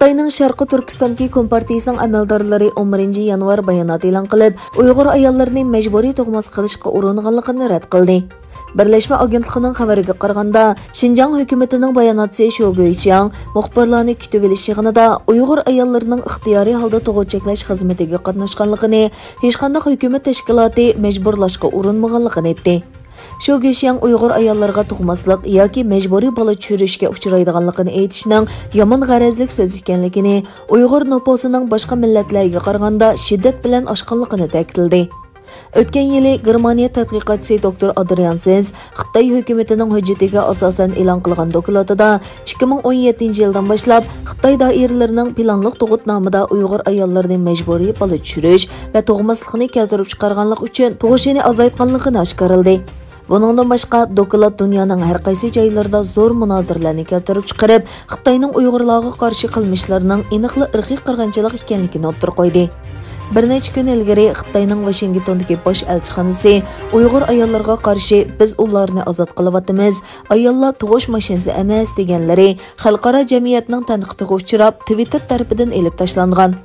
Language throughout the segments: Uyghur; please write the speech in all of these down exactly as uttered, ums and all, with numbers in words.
خىتاينىڭ شەرقىي تۈركىستاندىكى كومپارتىيىسىنىڭ ئەمەلدارلىرى ئون بىرىنچى يانۋار بايانات ئېلان قىلىپ، ئۇيغۇر ئاياللىرىنى مەجبۇرىي تۇغماسلىق قىلىشقا ئۇرۇنغانلىقىنى رەت قىلدى. بىرلەشمە ئاگېنتلىقىنىڭ خەۋىرىگە قارىغاندا، شىنجاڭ ھۆكۈمىتىنىڭ باياناتچىسى شو گۇيچياڭ مۇخبىرلارنى كۈتۈۋېلىش يىغىنىدا ئۇيغۇر ئاياللىرىنىڭ ئىختىيارىي ھالدا تۇغۇت چەكلەش خىزمىتىگە قاتناشقانلىقىنى، ھېچقانداق ھۆكۈمەت تەشكىلاتى مەجبۇرلاشقا ئۇرۇنمىغانلىقىنى ئېيتتى. شو گۇيچياڭ ئۇيغۇر ئاياللىرىغا تۇغماسلىق ياكى مەجبۇرىي بالا چۈشۈرۈشكە ئۇچرايدىغانلىقىنى ئېيتىشنىڭ يامان غەرەزلىك سۆز ئىكەنلىكىنى، ئۇيغۇر نوپۇسىنىڭ باشقا مىللەتلەرگە قارىغاندا شىددەت بىلەن ئاشقانلىقىنى تەكىتلىدى. ئۆتكەن يىلى گېرمانىيە تەتقىقاتچىسى دوكتور ئادرىان زېنز خىتاي ھۆكۈمىتىنىڭ ھۆججىتىگە ئاساسەن ئېلان قىلغان دوكلاتىدا، ئىككى مىڭ ئون يەتتىنچى يىلدىن باشلاپ خىتاي دائىرىلىرىنىڭ پىلانلىق تۇغۇتنامىدا ئۇيغۇر ئاياللىرىنى مەجبۇرىي بالا چۈشۈرۈش ۋە تۇغماسلىقنى كەلتۈرۈپ چىقارغانلىقى ئۈچۈن تۇغۇشىنى ئازايتقانلىقىنى ئاشكارىلىدى. بۇنىڭدىن باشقا، دوكلات دۇنيانىڭ ھەر قايسى جايلىرىدا زور مۇنازىرىلەرنى كەلتۈرۈپ چىقىرىپ، خىتاينىڭ ئۇيغۇرلارغا قارشى قىلمىشلىرىنىڭ ئېنىقلا ئىرقىي قىرغىنچىلىق ئىكەنلىكىنى ئوتتۇرىغا قويدى. بىر نەچچە كۈن ئىلگىرى خىتاينىڭ ۋاشىنگتوندىكى باش ئەلچىخانىسى ئۇيغۇر ئاياللىرىغا قارشى «بىز ئۇلارنى ئازاد قىلىۋاتىمىز، ئاياللار تۇغۇش ماشىنىسى ئەمەس» دېگەنلىرى خەلقئارا جەمئىيەتنىڭ تەنقىدىگە ئۇچراپ، تىۋىتتېر تەرىپىدىن ئېلىپ تاشلانغان.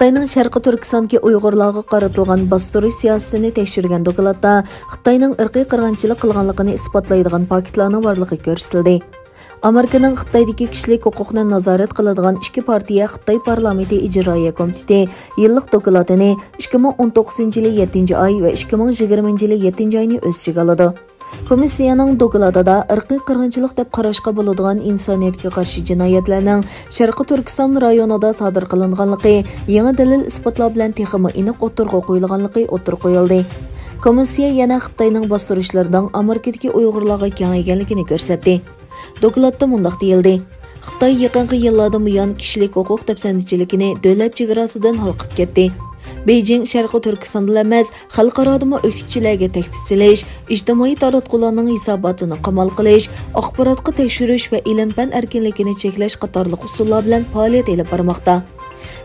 خىتاينىڭ شەرقىي تۈركىستاندىكى ئۇيغۇرلارغا قارىتىلغان باستۇرۇش سىياسىتىنى تەكشۈرگەن دوكلاتتا خىتاينىڭ ئىرقىي قىرغىنچىلىق قىلغانلىقىنى ئىسپاتلايدىغان پاكىتلارنىڭ بارلىقى كۆرسىتىلدى. ئامېرىكىنىڭ خىتايدىكى كىشىلىك ھوقۇقنى نازارەت قىلىدىغان ئىككى پارتىيە خىتاي پارلامېنتى ئىجرائىيە كومىتېتى يىللىق دوكلاتىنى ئىككى مىڭ ئون توققۇزىنچى يىلى يەتتىنچى ئاي ۋە ئىككى مىڭ يىگىرمىنچى يىلى يەتتىنچى ئاينى ئۆز ئىچىگە ئالىدۇ. كومىسسىيەنىڭ دوكلاتىدا ئىرقىي قىرغىنچىلىق دەپ قاراشقا بولىدىغان ئىنسانىيەتكە قارشى جىنايەتلەرنىڭ شەرقىي تۈركىستان رايونىدا سادىر قىلىنغانلىقى، يېڭى دەلىل-ئىسپاتلار بىلەن تېخىمۇ ئېنىق ئوتتۇرىغا قويۇلغانلىقى ئوتتۇرىغا قويۇلدى. كومىسسىيە يەنە خىتاينىڭ باستۇرۇشلىرىنىڭ ئامېرىكىدىكى ئۇيغۇرلارغا كېڭەيگەنلىكىنى كۆرسەتتى. دوكلاتتا مۇنداق دېيىلدى: خىتاي يېقىنقى يىللاردىن بۇيان كىشىلىك ھوقۇق دەپسەندىچىلىكىنى دۆلەت چېگراسىدىن ھالقىپ كەتتى. بېيجىڭ شەرقىي تۈركىستاندىلا ئەمەس، خەلقئارادىمۇ ئۆكتىچىلەرگە تەھدىت سېلىش، ئىجتىمائىي تاراتقۇلارنىڭ ھېساباتىنى قامال قىلىش، ئاخباراتقا تەكشۈرۈش ۋە ئىلىم-پەن ئەركىنلىكىنى چەكلەش قاتارلىق ئۇسۇللار بىلەن پائالىيەت ئېلىپ بارماقتا.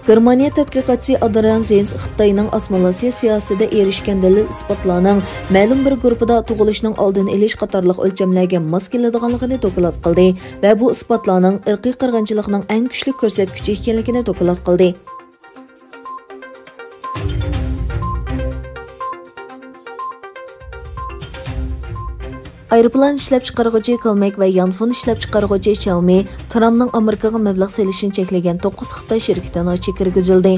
گېرمانىيە تەتقىقاتچىسى ئادرىان زېنز خىتاينىڭ ئاسسىمىلياتسىيە سىياسىتىدە ئېرىشكەن دەلىل-ئىسپاتلارنىڭ مەلۇم بىر گۇرۇپپىدا تۇغۇلۇشنىڭ ئالدىنى ئېلىش قاتارلىق ئۆلچەملەرگە ماس كېلىدىغانلىقىنى دوكلات قىلدى ۋە بۇ ئىسپاتلارنىڭ ئىرقىي قىرغىنچىلىقنىڭ ئەڭ كۈچلۈك كۆرسەتكۈچى ئىكەنلىكىنى دوكلات قىلدى. ئايروپىلان ئىشلەپچىقارغۇچى كومەك ۋە يانفون ئىشلەپچىقارغۇچى شياۋمى ترامپنىڭ ئامېرىكىغا مەبلەغ سېلىشىنى چەكلىگەن توققۇز خىتاي شىركىتىنىڭ چېكىرى ئۈزۈلدى.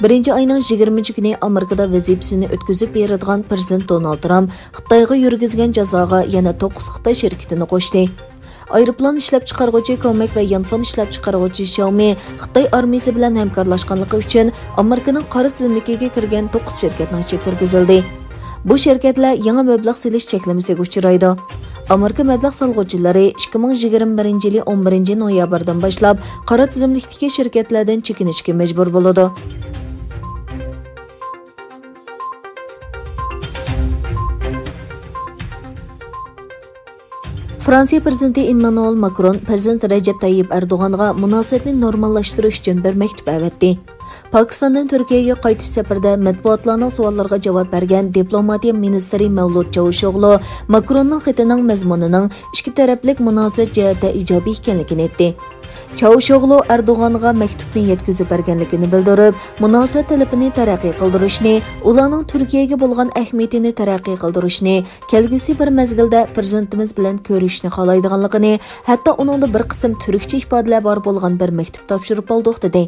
بىرىنچى ئاينىڭ يىگىرمىنچى كۈنى ئامېرىكىدا ۋەزىپىسىنى ئۆتكۈزۈپ بېرىدىغان پىرېزىدېنت دونالد ترامپ خىتايغا يۈرگۈزگەن جازاغا يەنە توققۇز خىتاي شىركىتىنى قوشتى. ئايروپىلان ئىشلەپچىقارغۇچى كومەك ۋە يانفون ئىشلەپچىقارغۇچى شياۋمى خىتاي ئارمىيىسى بىلەن ھەمكارلاشقانلىقى ئۈچۈن ئامېرىكىنىڭ قارا تىزىملىكىگە كىرگەن توققۇز شىركەتنىڭ چېكىرى ئۈزۈلدى. بۇ شىركەتلەر يېڭى مەبلەغ سېلىش چەكلىمىسىگە ئۇچرايدۇ. ئامېرىكا مەبلەغ سالغۇچىلىرى ئىككى مىڭ يىگىرمە بىرىنچى يىلى ئون بىرىنچى نويابىردىن باشلاپ قارا تىزىملىكتىكى شىركەتلەردىن چېكىنىشكە مەجبۇر بولىدۇ. فرانسىيە پىرېزىدېنتى ئېممانۇئېل ماكرون پىرېزىدېنت رەجەپ تەييىپ ئەردوغانغا مۇناسىۋەتنى نورماللاشتۇرۇش ئۈچۈن بىر مەكتۇپ ئەۋەتتى. پاكىستاندىن تۈركىيەگە قايتىش سەپىرىدە مەتبۇئاتلارنىڭ سوئاللىرىغا جاۋاب بەرگەن دىپلوماتىيە مىنىستىرى مەۋلۇت چاۋۇشئوغلۇ ماكروننىڭ خېتىنىڭ مەزمۇنىنىڭ ئىككى تەرەپلىك مۇناسىۋەت جەھەتتە ئىجابىي ئىكەنلىكىنى ئېيتتى. چاۋۇشئوغلۇ ئەردوغانغا مەكتۇپنى يەتكۈزۈپ بەرگەنلىكىنى بىلدۈرۈپ، مۇناسىۋەت تەلىپىنى تەرەققىي قىلدۇرۇشنى، ئۇلارنىڭ تۈركىيەگە بولغان ئەھمىيىتىنى تەرەققىي قىلدۇرۇشنى، كەلگۈسى بىر مەزگىلدە پىرېزىدېنتىمىز بىلەن كۆرۈشۈشنى خالايدىغانلىقىنى، ھەتتا ئۇنىڭدا بىر قىسىم تۈركچە ئىپادىلەر بار بولغان بىر مەكتۇپ تاپشۇرۇپ ئالدۇق، دېدى.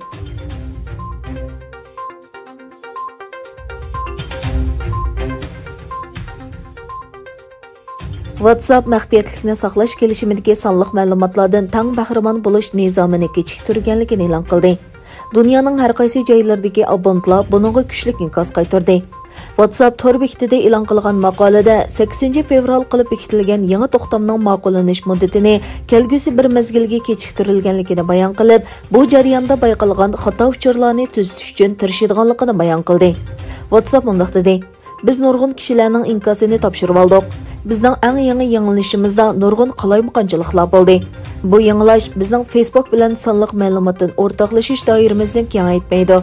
ۋاتساپ مەخپىيەتلىكنى ساقلاش كېلىشىمىدىكى سانلىق مەلۇماتلاردىن تەڭ بەھرىمەن بولۇش نىزامىنى كېچىكتۈرگەنلىكىنى ئېلان قىلدى. دۇنيانىڭ ھەر قايسى جايلىرىدىكى ئابونتلار بۇنىڭغا كۈچلۈك ئىنكاس قايتۇردى. ۋاتساپ تور بېكىتىدە ئېلان قىلغان ماقالىدە، سەككىزىنچى فېۋرال قىلىپ بېكىتىلگەن يېڭى توختامنىڭ ماقۇللىنىش مۇددىتىنى كەلگۈسى بىر مەزگىلگە كېچىكتۈرۈلگەنلىكىنى بايان قىلىپ، بۇ جەرياندا بايقالغان خاتا ئۇچۇرلارنى تۈزىتىش ئۈچۈن تىرىشىدىغانلىقىنى بايان قىلدى. ۋاتساپ مۇنداق دېدى: بىز نۇرغۇن كىشىلەرنىڭ ئىنكاسىنى تاپشۇرۇۋالدۇق. بىزنىڭ ئەڭ يېڭى يېڭىلىنىشىمىزدا نۇرغۇن قالايمىقانچىلىقلار بولدى. بۇ يېڭىلاش بىزنىڭ فېيسبۇك بىلەن سانلىق مەلۇماتتىن ئورتاقلىشىش دائىرىمىزنى كېڭەيتمەيدۇ.